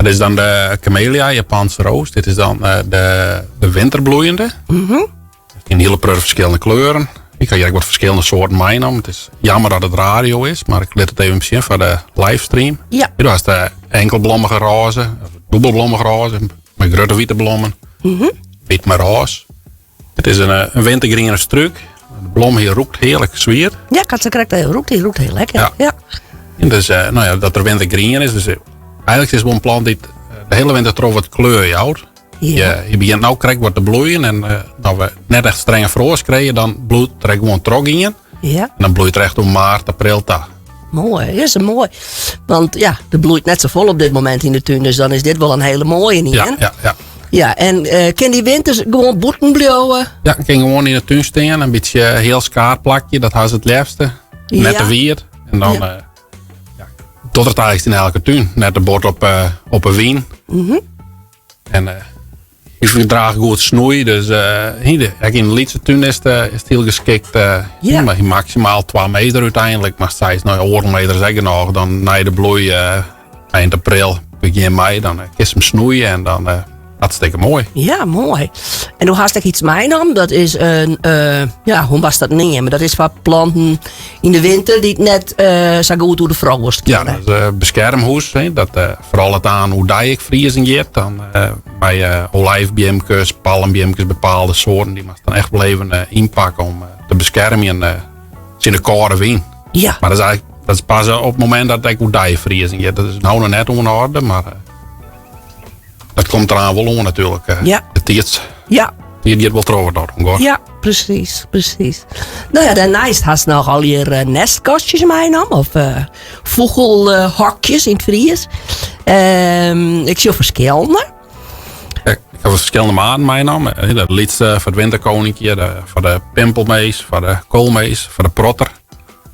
Dat is dan de camellia, Japanse roos. Dit is dan de, de winterbloeiende. In hiele protte ferskillende kleuren. Ik ha hjir ek wat ferskillende soarten meinommen. It is jammer dat it radio is, mar ik lit it even sjen foar de livestream. Do hast de enkelblommige rôze, of dûbelblommige rôze, mei grutte wite blommen. Wyt mei rôze. It is in wintergriene strúk. De blom hier rûkt hearlik swiet. Ja, ik had se krekt even rûkt. Dy rûkt hiel lekker. Ja. En dus, no ja, dat er wintergrien is. Dus eigentlik is it wol in plant dy't de hiele winter troch wat kleur jout. Je begjint no krekt wat te bloeien en as we net echt strenge froast krije, dan bliuwt er ek gewoan trochgean. En dan bloeit er echt om maart, april ta. Moai, is een moai. Want ja, der bloeit net safolle op dit momint yn de tún, dus dan is dit wol in hiele moaie ien. Ja. Ja, en kin dy winters gewoan bûten bliuwe? Ja, kin gewoan yn de tún stean. In bytsje hiel skaad plakje, dat ha se it leafste. Net te wiet. En dan ja, docht it eigentlik yn elke tún. Net te bot op 'e wyn. En hy ferdraacht goed snoei, dus ek yn in lytse tún is it hiel geskikt. Mar maksimaal 2 meter úteinlik, mar seis nei oardel meter is ek genôch. Dan nei de bloei, eind april, begjin mei, dan kinst him snoeie en dan hartstikke moai. Ja, moai. En do hast ek iets meinommen, dat is in, ja, hoe moatst dat neame? Dat is foar planten yn de winter dy't net sa goed oer de froast Ja, dat is in beskermhûs. Hè, dat foaral it aan oerdei ek friezen giet. Dan by olijfbeamkes, palmbeamkes, bepaalde soarten, dy moatst dan echt wol even ynpakke om te beskermjen tsjin de kâlde wyn. Mar dat is eigentlik, dat is pas op it momint dat it ek oerdei friezen giet. Dat is no noch net oan de oarder, mar dat komt deraan wol oan natuerlik. De tiid tiid giet wol troch dat oangiet. Ja, precies, precies. No ja, dêrneist hast noch allegear nestkastjes meinommen of fûgelhokjes yn it Frysk. Ik sjoch ferskillende. Ja, ik ha ferskillende maten meinommen. De lytste foar it winterkoninkje, foar de pimpelmees, foar de koolmees, foar de protter.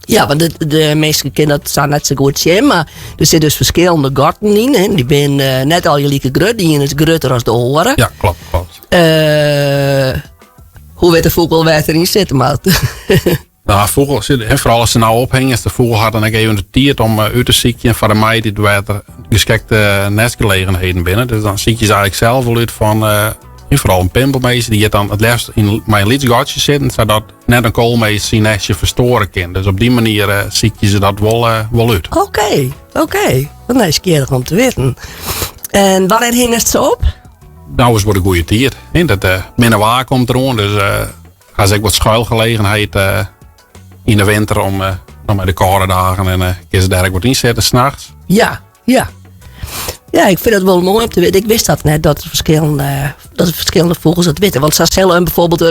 Ja, want de minsken kinne dat sa net sa goed sjen, mar der sitte dus ferskillende gatten yn. Hè. Dy binne net allegear like grut. De iene is grutter as de oare. Ja, klopt, klopt. Hoe wit de fûgel wêr't er yn sitte moat? Nou, fûgel, hè, foaral as se no ophingje, de fûgel hat dan ek even de tiid om út te sykjen foar de maitiid wêr't der geskikte nestgelegenheden binne. Dus dan sykje se eigentlik sels wol út fan, foaral in pimpelmees, dy giet dan it leafst mei in lyts gatsje sitten, sadat net in koolmees syn nestje ferstoare kin. Dus op dy manier sykje se dat wol út. Oké, oké. Wat nijsgjirrich om te witten. En wannear hingest se op? No is wol de goede tiid. Hè? Dat minne waar komt deroan, dus ha se ek wat schuilgelegenheid yn de winter om dan mei de kâlde dagen en kinne se dêr ek wat yn sitte nachts. Ja, ja. Ja, ik fyn it wol moai om te witten. Ik wist dat net, dat dat ferskillende fûgels dat witte. Want sa sil in byfoarbyld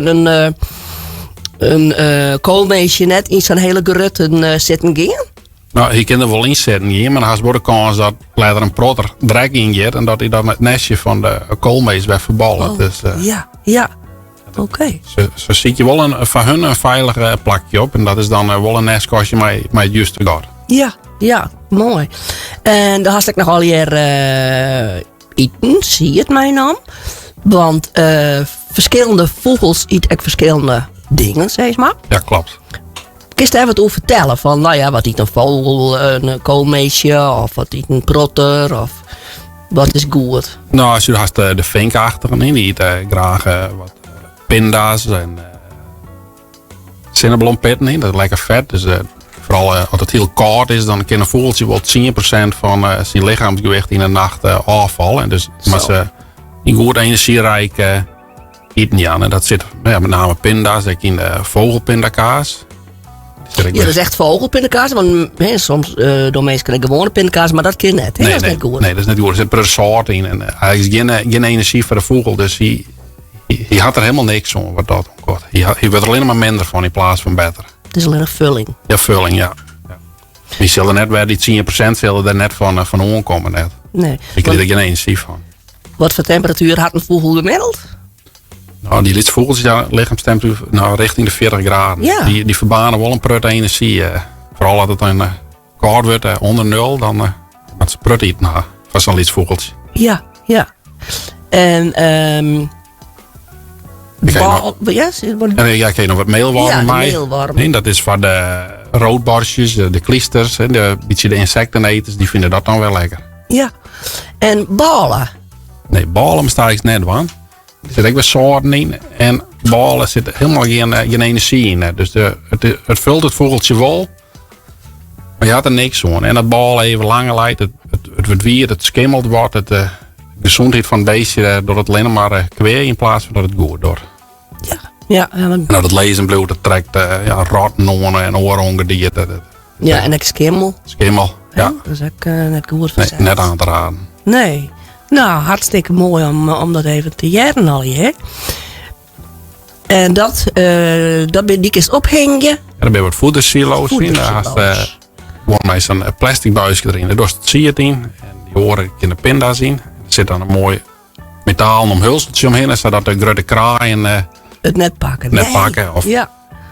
in koolmeesje net yn sa'n hiele grutte sitten gean. No, hy kin der wol yn sitten gean, mar dan hast wol de kâns dat letter in protter der ek yn giet en dat hy dan it nestje fan de koolmees wer ferballet. Oh, Dus ja, ja. Oké. Se sykje wol foar hun in feilich plakje op en dat is dan wol in nestkastje mei it juste gat. Ja, ja, moai. En dan hast ek noch allegear iten, sied meinaam. Want ferskillende fûgels ite ek ferskillende dingen, sis mar. Ja, klopt. Kinst dêr wat oer fertelle? Fan, no ja, wat yt in fûgel, in koolmeesje of wat yt in protter of wat is goed? No, as je hast de finkachtigen, dy ite graach wat pinda's en sinneblompitten, dat is lekker fet. Dus foaral as it hiel kâld is, dan kin in fûgeltsje wol 10% fan syn lichemsgewicht yn de nacht ôffalle. En dus moat se in goed enerzjyrijk iten jaan. En dat sit, no ja, met name pinda's, ek yn de vogelpindakaas. Ja, dat is echt vogelpindakaas. Want hè, soms dogge minsken ek gewoane pindakaas, mar dat kin net. Hè? Nee, dat is nee, net goed. Nee, dat is net goed. Der sit per sâlt yn en eigentlik is gjin enerzjy foar de fûgel. Dus hy hat der hielendal niks oan wat dat oangiet. Hy wurdt der allinne mar minder fan yn plaats fan better. It is allinnich fulling. Ja, fulling, ja. Ja. Dy sille net wer, dy 10% sille der net fan oankomme net. Nee. Ik krijg der gjin enerzjy fan. Wat foar temperatuer hat in fûgel gemiddeld? No, dy lytse fûgels, ja, lichemstemperatuer no, richting de 40 graden. Dy ferbaarne wol in protte enerzjy. Foaral as it dan kâld wurdt, ûnder nul, dan moat se prut iten ha foar sa'n lyts fûgeltsje. Ja, ja. En Ik ha noch ja, zit maar- En, ja, ik ha noch wat meelwormen Ja, de mei. meelwormen. Nee, dat is foar de roodborstjes, de klysters, hè, de bytsje de ynsekteneters, dy fine dat dan wer lekker. Ja. En bôle? Nee, bôle moatst eigentlik net dwaan. Der sit ek wer sâlten yn. En bôle sit hielendal gjin, eh, gjin enerzjy yn. Dus de, it, it fult it fûgeltsje wol, mar je hat der niks oan. En dat bôle even langer leit, it, it, it wurdt wiet, it skimmelt wat. It, de gezondheid fan it beestje eh, docht it allinne mar eh, kwea yn plaats fan dat it goed docht. Ja, ja, ja, want... En as it lizzen bliuwt, dat trekt uh, ja, rotten oan en oar ûngedierte. Ja, en ek skimmel. Skimmel, ja. Dat is ek uh, net goed foar Nee, net oan te raden. Nee. Nou, hartstikke moai om, om dat even te hearren al, hè. En dat, uh, dat bin dy kinst ophingje. Ja, dan binne wat voedersilo's yn. Daar hast uh, gewoan mei sa'n plastic buiske deryn. Daar dochst it sied yn. En dy oare kinne pinda's yn. Der sit dan in moai metalen omhulseltsje omhinne, sadat de grutte kraaien uh, it net pakken. Net pakken. Of, ja.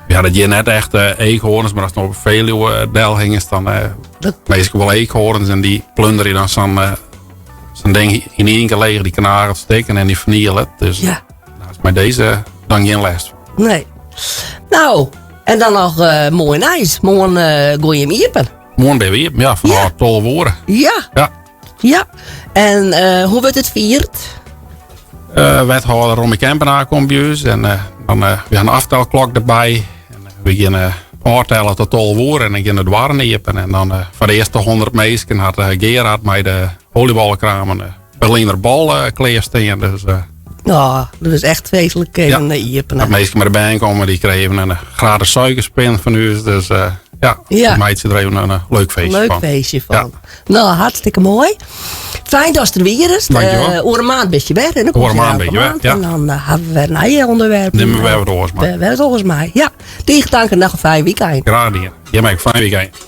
Ja, dat hjir net echt uh, eekhoorns, mar ast op Veluwe eh, delhingest, dan uh, dat... minsken wol eekhoorns en dy plunderje dan sa'n uh, sa'n ding yn ien kear leech, dy knage it stikken en dy ferniele it. Dus ja. nou, is mei dizze dan gjin lêst fan. Nee. Nou, en dan noch uh, moai nijs. Moarn uh, goai je him iepen. Moarn binne we iepen, ja, fan ja. 12 oere. Ja. Ja. Ja, en uh, hoe wurdt it fierd? Uh, wethâlder Rommy Kempenaar komt by ús en uh, dan uh, we ha in aftelklok derby. En, we gean ôftelle tot 12 oere en dan gean de doarren iepen. En dan foar de earste 100 minsken hat Gerard mei de oliebollenkraam in Berliner bol klearstean. Dus, ja, dat is echt feestlik even ja. iepen. Dat minsken mei de bern komme, dy krije even in gratis suikerspin fan ús. Dus ja, ja. meitsje der even in leuk feestje leuk fan. feestje fan. Ja. Nou, hartstikke moai. Fijn datst der wiest. Dankjewel. Uh, oer in maand bist je wer. En Oer in maand bin je wer, ja. En dan uh, hawwe we wer nije ûnderwerpen. Nimme we wer wat oars mei. Wer wat oars mei, ja. Tige tank en noch in fijn weekend. Graach dien. Jim ek, fijn weekend.